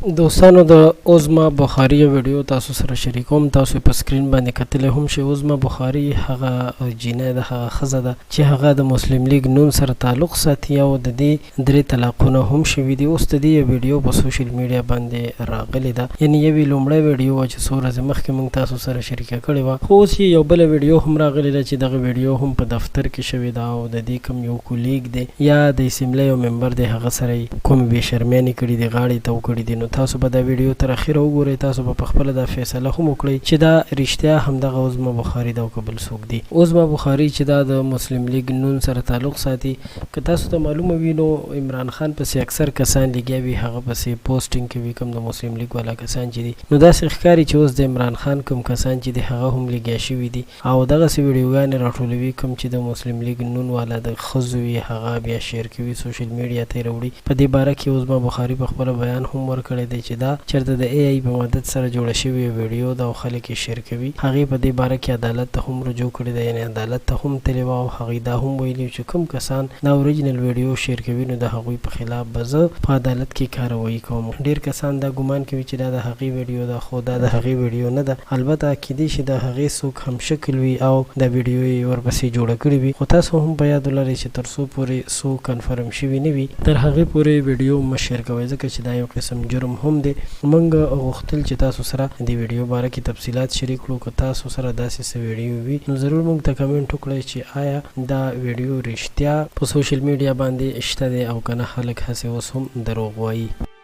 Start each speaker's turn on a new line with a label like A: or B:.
A: دوستانو د عظما بخاری یو ویډیو تاسو سره شریکوم، تاسو په سکرین باندې کتلی هم شئ. عظما بخاری هغه جینۍ ده، هغه ښځه ده چې هغه د مسلم لیګ نون سره تعلق ساتي او د دې درې طلاقونه هم شوي دي. اوس د دې یو ویډیو په سوشل میډیا باندې راغلې ده، یعنی یوې لومړۍ ویډیو وه چې څو ورځې مخکې موږ تاسو سره شریکه کړې وه، خو اوس یې یو بله ویډیو هم راغلې ده چې دغه ویډیو هم په دفتر کې شوې ده او د دې کوم یو کولیګ دی یا د اسمبلۍ یو ممبر دی، هغه سره یې کومې بې شرمیانې کړې دي، غاړې تو کړې دي. نو تاسو به دا ویډیو تر اخره وګورئ، تاسو به په خپله دا فیصله هم وکړئ چې دا رښتیا همدغه عظما بخاري ده او که بل څوک دي. عظما بخاري چې دا د مسلم لیګ نون سره تعلق ساتي، که تاسو ته معلومه وي نو عمران خان پسې اکثر کسان لګیا وي، هغه پسې پوسټینګ کوي، کوم د مسلم لیګ والا کسان چې دي. نو داسې ښکاري چې اوس د عمران خان کوم کسان چې دي هغه هم لګیا شوي دي او دغسې ویډیوګانې راټولوي کوم چې د مسلم لیګ نون والا د ښځو وي، هغه بیا شیر کوي، سوشل میډیا ته یې راوړي. په دې باره کې عظما بخاري په خپله بیان هم ورکړی دی چې دا چرته د ای آی په مدد سره جوړه شوې یوه ویډیو ده او خلک یې شیر کوي. هغې په دې باره کې عدالت ته هم رجوع کړې ده، یعنې عدالت ته هم تللې وه او هغوی دا هم ویلي وو چې کوم کسان دا اوریجنل ویډیو شیر کوي نو د هغوی په خلاف به زه په عدالت کې کارروايي کوم. ډیر کسان دا ګمان کوي چې دا د هغې ویډیو ده خو دا د هغې ویډیو نه ده. البته کیدای شي د هغې څوک هم شکل وي او دا ویډیو یې ورپسې جوړه کړې وي، خو تاسو هم په یاد ولرئ چې تر څو پورې څو کنفرم شوي نه وي تر هغې پورې ویډیو مه شیر کوئ، ځکه چې دا یو قسم جرم هم دی. مونږ غوښتل چې تاسو سره د ویډیو باره کې تفصیلات شریک کړو. که تاسو سره داسې څه ویډیو وي نو ضرور مونږ ته کمنټ وکړئ چې آیا دا ویډیو رښتیا په سوشل میډیا باندې شته دی او کنه خلک هسې اوس هم دروغ وایي.